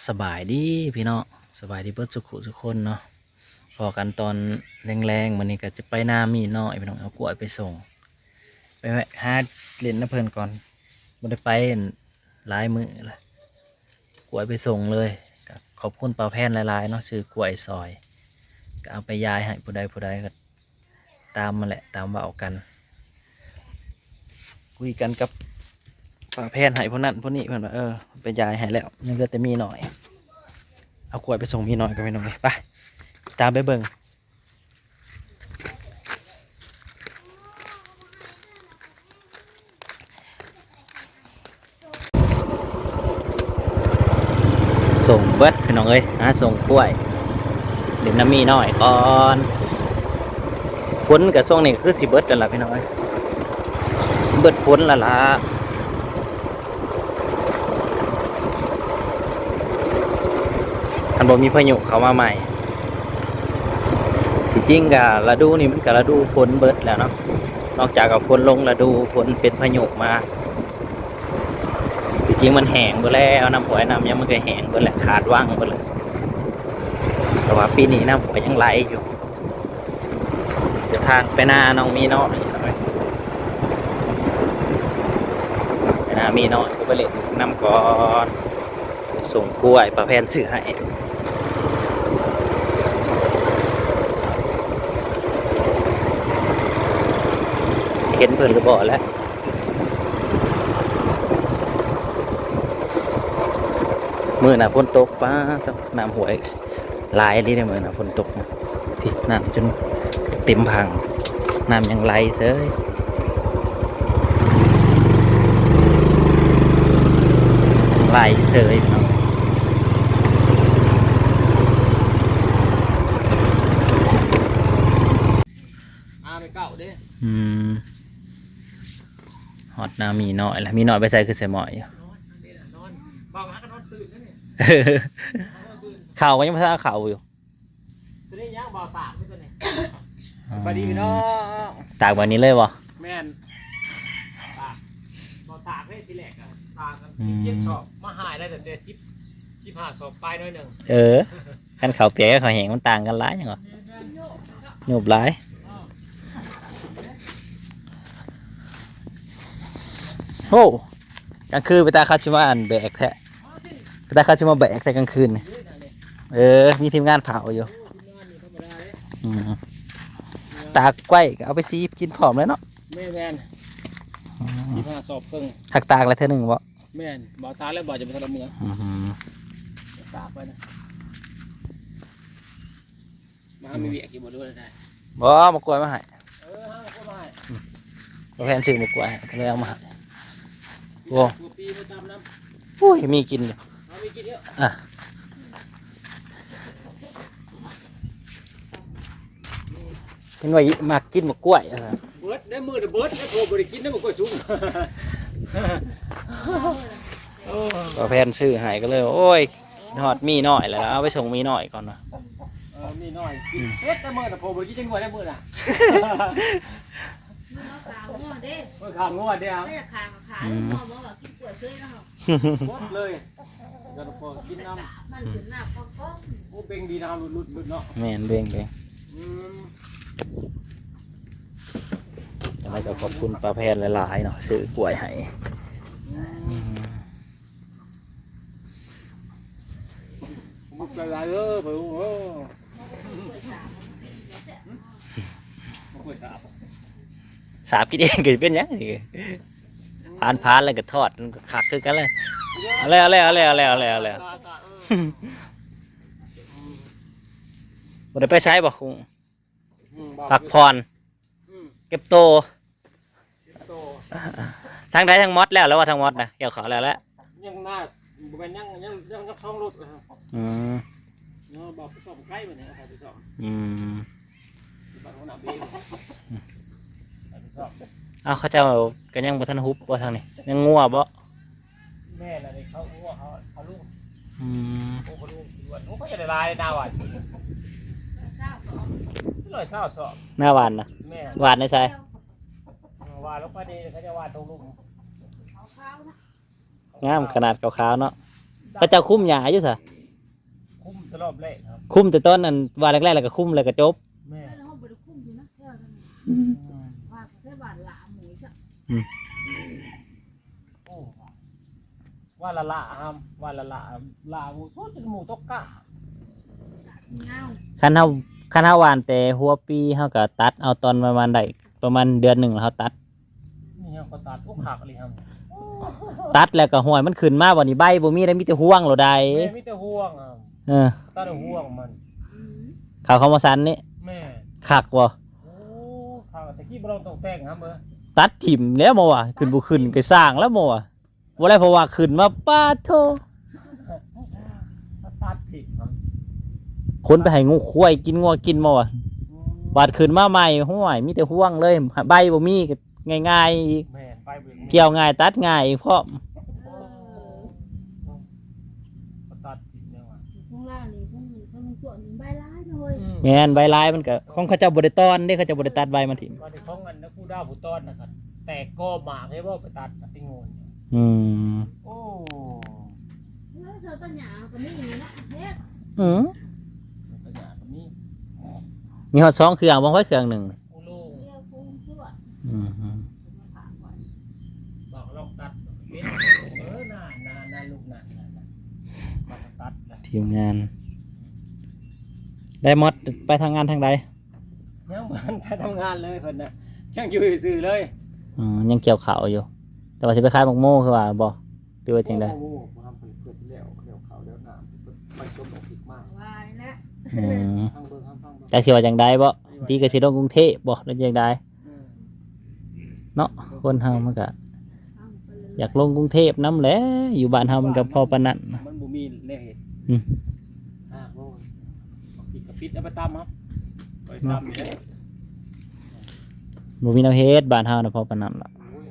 ສະບາຍດີພີ່ນ້ອງ ສະບາຍດີເບິດສຸຂູສຸຄົນເນາະ. ພໍ້ກັນຕອນແລງໆ ມື້ນີ້ກໍຈະໄປນາມີນ້ອຍພີ່ນ້ອງ ເອົາກ້ວຍໄປສົ່ງ ໄປແວະຫາຫຼິ້ນນຳເພິ່ນກ່ອນ ບໍ່ໄດ້ໄປຫຼາຍມື້ລະ ກ້ວຍໄປສົ່ງເລີຍ. ກໍຂອບຄຸນປ້າແພນຫຼາຍໆເນາະ ຊື້ກ້ວຍຊ່ອຍ ກໍເອົາໄປຢາຍໃຫ້ຜູ້ໃດຜູ້ໃດກໍ ຕາມນັ້ນແຫຼະ ຕາມເວົ້າກັນ ຄຸຍກັນກັບປ້າແພນໃຫ້ຜູ້ນັ້ນຜູ້ນີ້ ເພິ່ນວ່າ ເອີ ໄປຢາຍໃຫ້ແລ້ວ ຍັງເຫຼືອແຕ່ມີນ້ອຍ ເອົາກ້ວຍໄປສົ່ງມີນ້ອຍກ່ອນພີ່ນ້ອງເອີຍ. ໄປ ຕາມໄປເບິ່ງ. ສົ່ງເບິດພີ່ນ້ອງເອີຍ ຫາສົ່ງກ້ວຍຫຼິ້ນນຳມີນ້ອຍກ່ອນ. ຝົນກໍຊ່ວງນີ້ກໍຄືຊິເບິດແລ້ວລະພີ່ນ້ອງເອີຍ ເບິດຝົນແລ້ວລະ ຄັນບໍ່ມີພາຍຸເຂົ້າມາໃໝ່. ທີ່ຈິງກໍລະດູນີ້ມັນກໍລະດູຝົນເບິດແລ້ວເນາະ ນອກຈາກວ່າຝົນລົງລະດູ ຝົນເປັນພາຍຸມາ. ທີ່ຈິງມັນແຫ້ງເບິດແລ້ວ ນ້ຳຫ້ວຍນ້ຳຫຍັງມັນກໍແຫ້ງເບິດແລ້ວ ຂາດວັງເບິດແລ້ວ ແຕ່ວ່າປີນີ້ນ້ຳຫ້ວຍຍັງໄຫຼຢູ່. ເດີນທາງໄປນານ້ອງມີນ້ອຍ ໄປນາມີນ້ອຍ ກໍໄປຫຼິ້ນນຳກ່ອນ. ສົ່ງກ້ວຍ ປ້າແພນຊື້ໃຫ້ ເຫັນເພິ່ນຫຼືບໍ່ແຫຼະ. ມື້ໜ້າຝົນຕົກ ປ້າ ນ້ຳຫ້ວຍຫຼາຍອີ່ຫຼີເດ້ ມື້ໜ້າຝົນຕົກ ພີ້ ນ້ຳຈົນເຕັມພັງ ນ້ຳຍັງໄຫຼເສີຍ ໄຫຼເສີຍເນາະ. ອາໄປເກົ້າເດ້ ອືມ ຮອດນາມີນ້ອຍລະ ມີນ້ອຍໄປໃສຄືໃສ່ໝ້ອຍຢູ່ ນອນ ອັນນີ້ລະນອນ ບ່າວຫາກໍນອນຕື່ນເດ້ນີ້ ເຂົ້າກໍຍັງບໍ່ທັນເຂົ້າຢູ່. ຕົວນີ້ຍັງ ບ່າວຕາກຢູ່ຕົວນີ້. ສະບາຍດີພີ່ນ້ອງ ຕາກແບບນີ້ເລີຍບໍ່? ແມ່ນ ຕາກ ບ່າວຕາກເດ້ ທີແລກກໍຕາກກັນ ອືມ ສິບເຈັດສອບ ມາຫາຍໄດ້ຕັ້ງແຕ່ສິບ ສິບຫ້າສອບປາຍໜ້ອຍໜຶ່ງ. ເອີ ຄັນເຂົ້າປຽກກັບເຂົ້າແຫ້ງມັນຕ່າງກັນຫຼາຍຫຍັງວະ ໂຍບຫຼາຍ. ໂອ້ ກາງຄືນເປັນຕາຄັດຊິມາອັນແບກແທ້ ເປັນຕາຄັດຊິມາແບກແທ້ກາງຄືນນີ້. ເອີ ມີທີມງານເຝົ້າຢູ່. ອືມ ຕາກໄວ້ກໍເອົາໄປສີກິນພ້ອມເລີຍເນາະ. ແມ່ນໆ ອືມ ສິບຫ້າສອບເຄິ່ງ ຄັກຕາກລະເທື່ອໜຶ່ງບໍ່? ແມ່ນ ບໍ່ຕາກແລ້ວ ບໍ່ຈະໄປທະລະເມືອງ. ອືມ ຕາກໄວ້ນະ ມາມີວຽກຢູ່ບໍ່ ຫຼືວ່າໃດ? ບໍ່ ມາກວດມາໃຫ້. ເອີ ຫາມາກວດມາໃຫ້ ອືມ ບໍ່ແພນຊື້ມາກວດໃຫ້ ກໍເລີຍເອົາມາໃຫ້. ໂອ້ ໂອ້ຍ ມີກິນຢູ່ ເອົາມີກິນຢູ່ ອ່ະ. ເຫັນວ່າມັກກິນໝາກກ້ວຍ ເອີ ເບິດໄດ້ມື້ນະ ເບິດໄດ້ ພໍບໍ່ໄດ້ກິນໄດ້ໝາກກ້ວຍສຸກ. ໂອ້ ກໍແພນຊື້ໃຫ້ກໍເລີຍ ໂອ້ຍ ຮອດມີນ້ອຍແລ້ວ ເອົາໄປສົ່ງມີນ້ອຍກ່ອນວ່າ. ເອີ ມີນ້ອຍກິນ ອືມ ເຮັດແຕ່ມື້ນະ ພໍບໍ່ໄດ້ກິນຈັກໜ່ວຍໄດ້ມື້ນະ. ເງິນເອົາຂາງົວເດ້ ເອີ ຂາງົວເດ້ ເອົາ ແມ່ຂາ ຂາ ອືມ ງົວບໍ່ວ່າກິນກ້ວຍເຊີຍເນາະ ໝົດເລີຍ. ຢາກໄດ້ພໍກິນນຳ ມັນຂຶ້ນໜ້າກ້ອງໆ ໂອ້ ເບັງດີນະ ຫຼຸດໆເນາະ. ແມ່ນ ເບັງ ເບັງ ອືມ ຈັ່ງໃດກໍຂອບຄຸນປ້າແພນຫຼາຍໆເນາະ ຊື້ກ້ວຍໃຫ້. ອືມ ຂອບໃຈຫຼາຍເດີ ພໍ່ລຸງເອີຍ. ສາບກິນເອງກໍຊິເປັນຫຍັງນີ້ ຜ່ານໆ ແລ້ວກໍທອດ ມັນກໍຄັກຄືກັນແຫຼະ. ເອົາແລ້ວ ເອົາແລ້ວ ເອົາແລ້ວ ເອົາແລ້ວ ເອົາແລ້ວ ເອົາແລ້ວ. ບໍ່ໄດ້ໄປໃສບໍ່ຄຸງ? ອືມ ພັກຜ່ອນ ອືມ ເກັບໂຕ ເກັບໂຕ. ທາງໃດ ທາງໝົດແລ້ວ ຫຼືວ່າທາງໝົດນະ ກ່ຽວເຂົ້າແລ້ວແຫຼະ? ຍັງນາ ບໍ່ແມ່ນ ຍັງ ຍັງ ຍັງ ຍັງສອງລົດ. ອືມ ເນາະ ບໍ່ໄປສ້ອມໄກບັດນີ້ ເອົາໄປສ້ອມ. ອືມ ບ້ານຫົວໜ້າເບ ໄປສ້ອມ. ອ້າວ ເຂົາເຈົ້າກໍຍັງບໍ່ທັນຮຸບບໍ່ທາງນີ້? ຍັງງົວບໍ່? ແມ່ນ ອັນນີ້ເຂົາງົວເຂົາ ເຂົາລຸງ. ອືມ ໂອ້ ເຂົາລຸງ ໂອ້ ເຂົາຈະໄດ້ຫຼາຍນາຫວານ ຊາວສອງ ຮ້ອຍຊາວສອງ ນາຫວານນະ. ແມ່ນ ຫວານໃນໃສ? ຫວານລົງໄປນີ້ ເຂົາຈະຫວານຕົງລຸ່ມ. ງາມຂະໜາດຂາວໆເນາະ. ເຂົາເຈົ້າຄຸມຫຍ້າຢູ່ຊະ? ອບແລກ ຄຸມແຕ່ຕອນນັ້ນ ວ່າແລກໆ ແລ້ວກໍຄຸມ ແລ້ວກໍຈົບ. ແມ່ນ ແລ້ວເຮົາບໍ່ໄດ້ຄຸມຢູ່ນະ ແຖວນັ້ນ ອືມ ວ່າແຕ່ບ້ານຫຼາໝູຊະ ອືມ ໂອ້ ວ່າລະລະຫຳ ວ່າລະລະ ລະໝູ ໂອ້ ຈົນໝູຕົກກ້າ. ຄັນເຮົາ ຄັນເຮົາຫວ່ານແຕ່ຫົວປີ ເຮົາກໍຕັດເອົາຕອນປະມານໄດ້ ປະມານເດືອນໜຶ່ງ ແລ້ວເຮົາຕັດ. ນີ້ເຮົາກໍຕັດ ໂອ້ ຄັກອີ່ຫຼີຫຳ ຕັດແລ້ວກໍ ຫ້ວຍ ມັນຂຶ້ນມາບັດນີ້ ໃບບໍ່ມີແລ້ວ ມີແຕ່ຮວງໂລດໃດ໋. ແມ່ນ ມີແຕ່ຮວງຫຳ ເອີ ຕັດຮວງມັນ ອືມ ເຂົາ ເຂົາມາສັນນີ້ ແມ່ນ ຄັກບໍ່? ໂອ້ ຄັກ ແຕ່ກີ້ບໍ່ລອງຕົກແຕ່ງຫຳເອີຍ ຕັດຖິ້ມແລ້ວໝໍວ່າ ຂຶ້ນບໍ່ຂຶ້ນກໍສ້າງແລ້ວໝໍວ່າ. ບໍ່ໄດ້ ເພາະວ່າຂຶ້ນມາ ປາດໂທ້ ຕັດຖິ້ມ ຄົນໄປໃຫ້ງົວຄວາຍກິນ ງົວກິນໝໍວ່າ ອືມ ບາດຂຶ້ນມາໃໝ່ ຫ້ວຍ ມີແຕ່ຮວງເລີຍ ໃບບໍ່ມີ ກໍງ່າຍໆອີກ ແມ່ນ ໃບບໍ່ມີ ກ່ຽວງ່າຍ ຕັດງ່າຍອີກພ້ອມ. ເອີ ຕັດຖິ້ມແລ້ວວ່າ ຂອງລາວນີ້ ຂອງ ຂອງສວນນີ້ໃບຫຼາຍເນາະເວີຍ ອືມ ແມ່ນ ໃບຫຼາຍ ມັນກໍ ຂອງເຂົາເຈົ້າບໍ່ໄດ້ຕອນເດ້ ເຂົາເຈົ້າບໍ່ໄດ້ຕັດໃບມັນຖິ້ມ. ບັດນີ້ຂອງອັນຜູ້ດາວຜູ້ຕອນນະ ແຕ່ກໍໝາກໃຫ້ບໍ່ໄປຕັດ ຕັດຕິງູນ ອືມ ໂອ້ ເອີ ເຈົ້າຕາຫຍ້າກໍມີນີ້ເນາະ ເຮັດ ອືມ ຕາຫຍ້າກໍມີ ມີຮອດສອງເຄື່ອງ ບໍ່ໄວ້ເຄື່ອງໜຶ່ງ ໂອ້ໂລ ດຽວຄູສວນ ອືມ ບອກລອງຕັດເປັນ ເອີ ນາ ນາ ນາລູກ ນາ ນາ ນາ ມາຕັດນະ ທີມງານ ໄດ້ໝົດ ໄປທຳງານທາງໃດ? ຍັງບໍ່ທັນໄປທຳງານເລີຍເພິ່ນນະ ຍັງຢູ່ຊື່ໆເລີຍ ອືມ ຍັງກ່ຽວເຂົ້າຢູ່ ແຕ່ວ່າຊິໄປຂາຍໝາກໂມຄືວ່າບໍ່ ຫຼືວ່າຈັ່ງໃດ? ໂອ້ ບໍ່ທັນໄປ ເພິ່ນຊິແລ້ວ ແລ້ວເຂົ້າແລ້ວນ້ຳ ໄປຊົມເອົາພິກມາ ວ່າແຫຼະ ອືມ ຟັງເບິ່ງ ຟັງເບິ່ງ ຈັກຊິວ່າຈັ່ງໃດບໍ່ ຕິກໍຊິລົງກຸງເທບບໍ່ ຫຼືຈັ່ງໃດ ອືມ ເນາະ ຄົນເຮົາມັນກໍ ຢາກລົງກຸງເທບນຳແຫຼະ ຢູ່ບ້ານເຮົາມັນກໍພໍປານນັ້ນ ມັນບໍ່ມີແນວເຮັດ ອືມ ຫາກໂລດ ເອົາປິດກໍປິດ ເອົາໄປຕຳເອົາ ໄປຕຳນີ້ແຫຼະ ບໍ່ມີແນວເຮັດ ບ້ານເຮົານະພໍປານນັ້ນລະ ໂອ້ຍ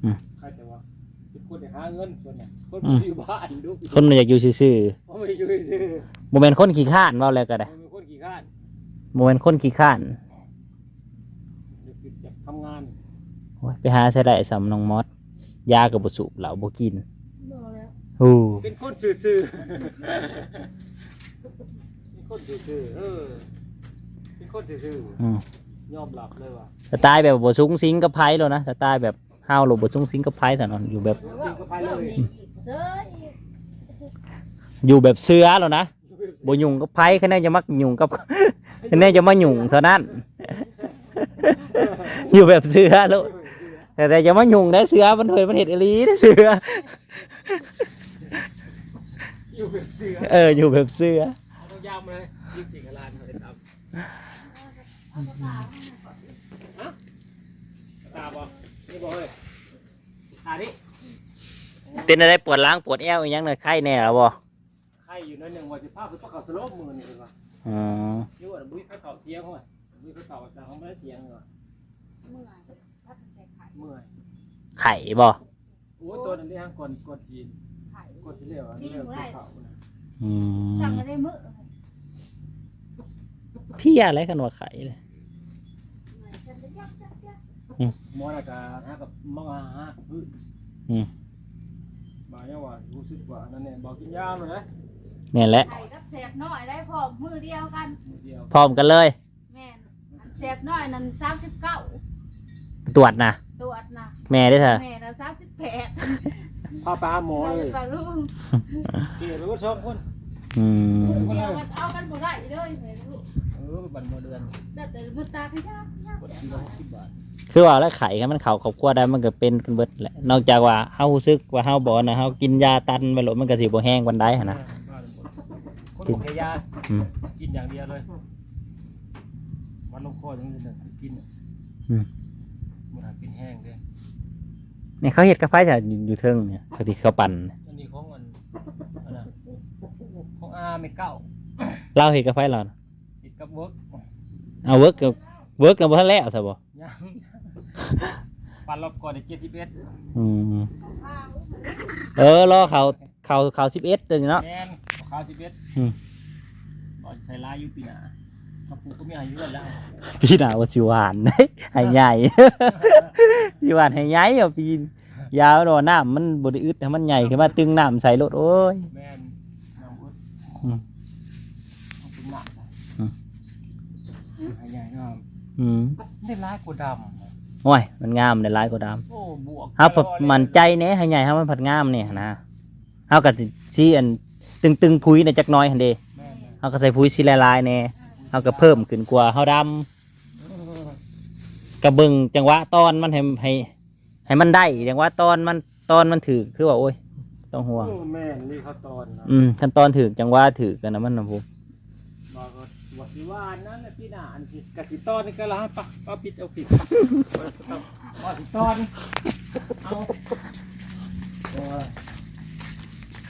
ອືມ ໃຄແຕ່ວ່າເປັນຄົນໄດ້ຫາເງິນ ຄົນນະ ຄົນ ອືມ ບໍ່ຢູ່ບ້ານດຸ ຄົນບໍ່ຢາກຢູ່ຊື່ໆ ຄົນບໍ່ຢາກຢູ່ຊື່ໆ ບໍ່ແມ່ນຄົນຂີ້ຄ້ານ ເວົ້າແລ້ວກໍໄດ້ ບໍ່ແມ່ນຄົນຂີ້ຄ້ານ ບໍ່ແມ່ນຄົນຂີ້ຄ້ານ ຢາກ ຢາກທຳງານ ໂອ້ຍ ໄປຫາໃສໄດ້ສ່ຳນ້ອງມອດ ຢາກໍບໍ່ສູບ ເຫຼົ້າບໍ່ກິນ ບໍ່ແລ້ວ ໂອ້ ເປັນຄົນຊື່ໆ ເປັນຄົນຊື່ໆ ເອີ ເປັນຄົນຊື່ໆ ອືມ ຍອມຮັບເລີຍວ່າ ສະໄຕລ໌ແບບບໍ່ສຸງສິງກັບໃຜໂລດນະ ສະໄຕລ໌ແບບ ເຮົາໂລດບໍ່ສຸງສິງກັບໃຜຊັ້ນ ຢູ່ແບບ ຢູ່ແບບເສືອໂລດນະ ບໍ່ຫຍຸ້ງກັບໃຜ ຄະແນນຈະມັກຫຍຸ້ງກັບ ຄະແນນຈະມາຫຍຸ້ງເທົ່ານັ້ນ ຢູ່ແບບເສືອໂລດ ແຕ່ ແຕ່ຈະມາຫຍຸ້ງໄດ້ ເສືອມັນ ເຮີຍ ມັນເຮັດອີ່ຫຼີເສືອ ຢູ່ແບບເສືອ ເອີ ຢູ່ແບບເສືອ ເອົາທຸກຢ່າງມາເລີຍ ຍິງຕິງກະລານເຮົາໄດ້ຕຳ ຮະ? ຕາບໍ່? ນີ້ບໍ່ເຮີ້ຍ? ຕານີ້? ເປັນແນວໃດ? ປວດຫຼັງປວດແອວອີ່ຫຍັງນະ ໄຄແນ່ລະບໍ່? ໄຄຢູ່ໜ້ອຍໜຶ່ງ ວ່າຊິພາໄປປະເຂົ້າສະໂລບມື້ນີ້ເພິ່ນວ່າ. ອໍ ຢູ່ອັນບຸຍໄປເຂົ້າຖຽງ ໂອ້ຍ ບຸຍໄປເຂົ້າ ແຕ່ເຮົາບໍ່ໄດ້ຖຽງວ່າ ເມື່ອຍ ເມື່ອຍ ໄຂ້ບໍ່? ໂອ້ຍ ຕອນນັ້ນເດ້ ຫາກ່ອນ ກ່ອນຊິ ກ່ອນຊິແລ້ວ ອັນແລ້ວກິນເຂົ້ານະ ອືມ ສັ່ງໄດ້ມື້ ເພຍແຫຼະ ຄັນວ່າໄຂ້ເລີຍ ເມື່ອຍ ອືມ ໝໍນະກະຫາກັບ ມາຫາກັບພື້ນ ອືມ ບາດຍັງວ່າຮູ້ສຶກວ່າອັນນັ້ນແນ່ ບອກກິນຢາໂລດເດ້ ແມ່ນແຫຼະ ໄຂ້ກັບແສບນ້ອຍໄດ້ພ້ອມມື້ດຽວກັນ ມື້ດຽວ ພ້ອມກັນເລີຍ. ແມ່ນ ອັນແສບນ້ອຍນັ້ນສາມສິບເກົ້າ ຕວດນະ ຕວດນະ ແມ່ເດ້ຊະ ແມ່ນະສາມສິບແປດ ພາໄປຫາໝໍເລີຍ ເອີ ເກເບິດສອງຄົນ ອືມ ດຽວມັນເອົາກັນບໍ່ໄດ້ເລີຍແມ່ລູກ ເອີ ບັດໝົດເດືອນ ໄດ້ແຕ່ມາຕາກໃຫ້ຍາກ ຍາກ ເບິດສີ່ຮ້ອຍຫົກສິບບາດ ຄືວ່າແຫຼະ ໄຂ້ຄັນມັນເຂົ້າຄອບຄົວໄດ້ ມັນກໍເປັນກັນເບິດແຫຼະ ນອກຈາກວ່າເຮົາຮູ້ສຶກວ່າເຮົາບໍ່ນະ ເຮົາກິນຢາຕັນໄວ້ໂລດ ມັນກໍຊິບໍ່ແຮງປານໃດຫັ້ນນະ ແມ່ນ ຄົນບໍ່ແພ້ຢາ ອືມ ກິນຢ່າງດຽວເລີຍ ມັນລົງຄໍຈັ່ງຊີ້ນະ ກິນ ອືມ ມັນຫາກິນແຮງເດ້ ນີ້ເຂົາເຮັດກັບໃຜຊະ ຢູ່ ຢູ່ເທິງນີ້ ເຂົາທີ່ເຂົາປັ່ນ ອັນນີ້ຂອງອັນ ອັນນັ້ນ ຂອງອາແມ່ເກົ້າ ລາວເຮັດກັບໃຜລາວນະ? ເຮັດກັບເວີກ ເອົາ ເວີກ ເວີກນະບໍ່ທັນແລ້ວຊະບໍ່? ຍັງ ປັ່ນລອບກ່ອນໄດ້ເຈັດສິບເອັດ ອືມ ເອີ ລໍເຂົາ ເຂົ້າ ເຂົ້າສິບເອັດຕົວນີ້ເນາະ ແມ່ນ ເຂົ້າສິບເອັດ ອືມ ກໍໃສ່ຫຼາຍຢູ່ປີໜ້າ ກະປູກກໍມີໃຫ້ຢູ່ເຮືອນແລ້ວ ປີໜ້າວ່າຊິຫວ່ານໃຫ້ໃຫຍ່ ຊິຫວ່ານໃຫ້ໃຫຍ່ວ່າປີ ຢາວດອກ ນ້ຳມັນບໍ່ໄດ້ອຶດ ໃຫ້ມັນໃຫຍ່ຂຶ້ນມາ ຕຶງນ້ຳໃສ່ໂລດ ໂອ້ຍ ແມ່ນ ນ້ຳອຶດ ອືມ ໃຫ້ໃຫຍ່ງາມ ອືມ ໄດ້ຫຼາຍກວ່າດຳ ໂອ້ຍ ມັນງາມໄດ້ຫຼາຍກວ່າດຳ ໂອ້ ບວກ ເຮົາພັດໝັ້ນໃຈແດ່ ໃຫ້ໃຫຍ່ເຮົາມັນພັດງາມແດ່ຫັ້ນນະ ເຮົາກໍຊິ ຊິອັນ ຕຶງໆ ປຸຍນະຈັກໜ້ອຍຫັ້ນເດ້ ແມ່ນໆ ເຮົາກໍໃສ່ປຸຍຊິຫຼາຍໆແດ່ ເຮົາກໍເພີ່ມຂຶ້ນກວ່າເຮົາດຳ ກໍເບິ່ງຈັງຫວະຕອນມັນໃຫ້ ໃຫ້ ໃຫ້ມັນໄດ້ຈັ່ງວ່າຕອນມັນ ຕອນມັນຖືກ ຄືວ່າ ໂອ້ຍ ຕ້ອງຫ່ວງ ໂອ້ ແມ່ນນີ້ເຂົາຕອນນະ ອືມ ຄັນຕອນຖືກ ຈັງຫວະຖືກກັນນະ ມັນນະ ບໍ່ ບໍ່ ບໍ່ຊິຫວ່ານນັ້ນແຫຼະ ປີໜ້າອັນຊິ ກະຊິຕອນນີ້ກະລະ ປະ ປະ ປິດເອົາ ປິດ ບໍ່ຊິຕອນ ເອົາ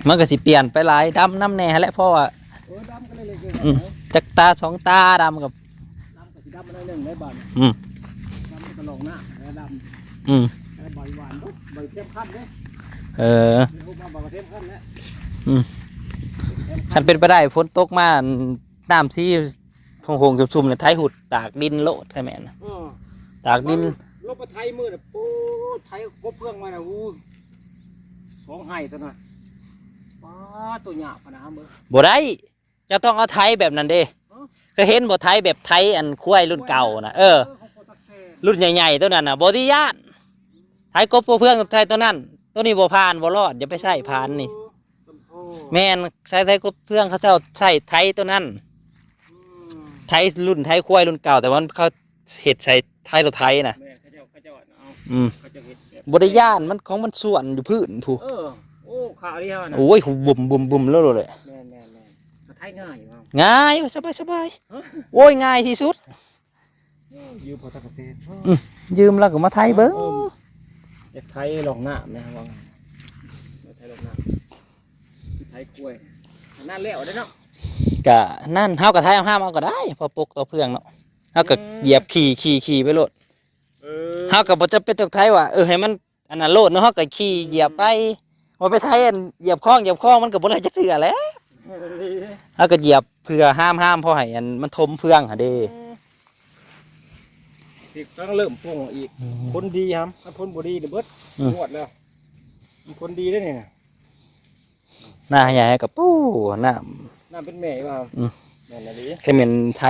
ມັນກະຊິປ່ຽນໄປຫຼາຍ ດຳນຳແດ່ຫັ້ນແຫຼະ ເພາະວ່າ ເອີ ດຳກໍເລີຍ ອືມ ຈັກຕາສອງຕາ ດຳກັບ ດຳກໍຊິດຳມາໜ້ອຍໜຶ່ງໄດ້ບາດນີ້ ອືມ ດຳກໍລອງໜ້າແລ້ວດຳ ອືມ ແລ້ວໃບຫວານເດ້ ໃບເຕັມຄັນເດ້ ເອີ ເອົາມາໃບເຕັມຄັນແລ້ວ ອືມ ເຕັມຄັນ ຄັນເປັນໄປໄດ້ຝົນຕົກມາ ນ້ຳສີຫົງໆ ຊຸ່ມໆ ນີ້ໄຖຫຸດຕາກດິນໂລດ ໃຫ້ແມ່ນ ເອີ ຕາກດິນ ລົງໄປໄຖມື້ນະ ປູດ ໄຖກົບເພື່ອງມານະ ໂອ້ຍ ສອງໄຮ່ຕົວນັ້ນ ປາດ ຕົວຫຍ້າປານນະ ເບິ່ງ ບໍ່ໄດ້ ເຈົ້າຕ້ອງເອົາໄຖແບບນັ້ນເດ້ ຮະ ເຄີຍເຫັນບໍ່ ໄຖແບບໄຖອັນຄວາຍລຸ້ນເກົ່ານະ ເອີ ເອີ ຂອງພໍ່ຕາແຊນ ລຸ້ນໃຫຍ່ໆ ໂຕນັ້ນນະ ບໍ່ໄດ້ຢ້ານ ໄຖກົບເພື່ອງ ໄຖໂຕນັ້ນ ໂຕນີ້ບໍ່ຜ່ານ ບໍ່ລອດ ຢ່າໄປໃຊ້ຜ່ານນີ້ ເອີ ແມ່ນ ໃຊ້ໄຖກົບເພື່ອງ ເຂົາເຈົ້າໃຊ້ໄຖໂຕນັ້ນ ອືມ ໄຖລຸ້ນໄຖຄວາຍລຸ້ນເກົ່າ ແຕ່ວ່າເຂົາເຮັດໃສ່ໄຖລົດໄຖນະ ແມ່ນ ເຂົາເຈົ້າ ເຂົາເຈົ້າເອົາ ອືມ ເຂົາເຈົ້າເຮັດແບບ ບໍ່ໄດ້ຢ້ານ ມັນຂອງມັນສ່ວນຢູ່ພື້ນພຸ້ນ ເອີ ໂອ້ ຂາວເລີຍຫັ້ນນະ ໂອ້ຍ ບຸ້ມໆໆ ແລ້ວໂລດແຫຼະ ແມ່ນໆໆ ກໍໄຖງ່າຍຢູ່ ງ່າຍ ສະບາຍໆ ຮະ ໂອ້ຍ ງ່າຍທີ່ສຸດ ຢືມພໍຕາກະແຕນ ອືມ ຢືມແລ້ວກໍມາໄຖເບິ່ງ ເອີ ຢາກໄຖລ່ອງນ້ຳນະ ວ່າໄຖລ່ອງນ້ຳ ໄຖກວຍ ອັນນັ້ນແລ້ວໄດ້ເນາະ ກະນັ້ນ ເຮົາກໍໄຖຫ້າມເອົາກໍໄດ້ ພໍປົກຕໍ່ເພື່ອງເນາະ ເຮົາກໍ ອືມ ຢຽບຂີ່ ຂີ່ ຂີ່ໄປໂລດ ເອີ ເຮົາກໍບໍ່ຈຳເປັນຕ້ອງໄຖວ່າ ເອີ ໃຫ້ມັນ ອັນນັ້ນໂລດເນາະ ເຮົາກໍຂີ່ຢຽບໄປ ວ່າໄປໄຖອັນຢຽບຄອງ ຢຽບຄອງ ມັນກໍບໍ່ໄດ້ຈັກເທື່ອແຫຼະ ເຮົາກໍຢຽບເພື່ອຫ້າມໆ ພໍໃຫ້ອັນມັນຖົມເຟືອງຫັ້ນເດ້ ອືມ ນີ້ກຳລັງເລີ່ມປົ່ງອີກ ອືມ ຜົນດີຫຳ ຄັນຜົນບໍ່ດີນີ້ເບິດ ອືມ ງວດແລ້ວ ມັນຜົນດີເດ້ນີ້ນະ ໜ້າໃຫຍ່ກໍປູ້ ນ້ຳ ນ້ຳເປັນແມ່ວ່າ ອືມ ແມ່ນອີ່ຫຼີ ແຄ່ແມ່ນໄຖ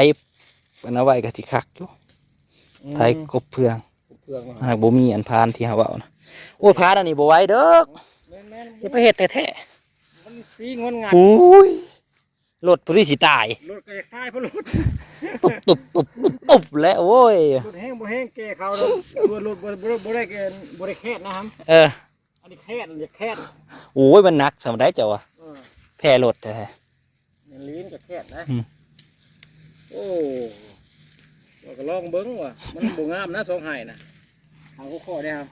ອັນນັ້ນໄວ້ກໍຊິຄັກຢູ່ ອືມ ໄຖກົບເພື່ອງ ເພື່ອງ ຫາກບໍ່ມີອັນພານທີ່ເຮົາເວົ້ານະ ໂອ້ຍ ພານອັນນີ້ບໍ່ໄຫວເດີ ແມ່ນໆ ຈະໄປເຮັດແທ້ໆ ມັນສີງອນງາມ ໂອ້ຍ ລົດຜູ້ທີ່ຊິຕາຍ ລົດກໍຢາກຕາຍເພາະລົດ ຕຸບໆໆໆແລ້ວ ໂອ້ຍ ລົດແຮງບໍ່ແຮງແກ່ເຂົາ ລົດ ລົດບໍ່ ບໍ່ ບໍ່ໄດ້ແກ່ ບໍ່ໄດ້ແຄດນະຫຳ ເອີ ອັນນີ້ແຄດ ອັນນີ້ແຄດ ໂອ້ຍ ມັນໜັກສ່ຳໃດເຈົ້າວ່າ ເອີ ແຜ່ລົດແທ້ ແມ່ນລີນກໍແຄດນະ ອືມ ໂອ້ ວ່າກໍລອງເບິ່ງວ່າ ມັນບໍ່ງາມນະ ສອງໄຮ່ນະ ຫາຫົວຂໍ້ໄດ້ຫຳ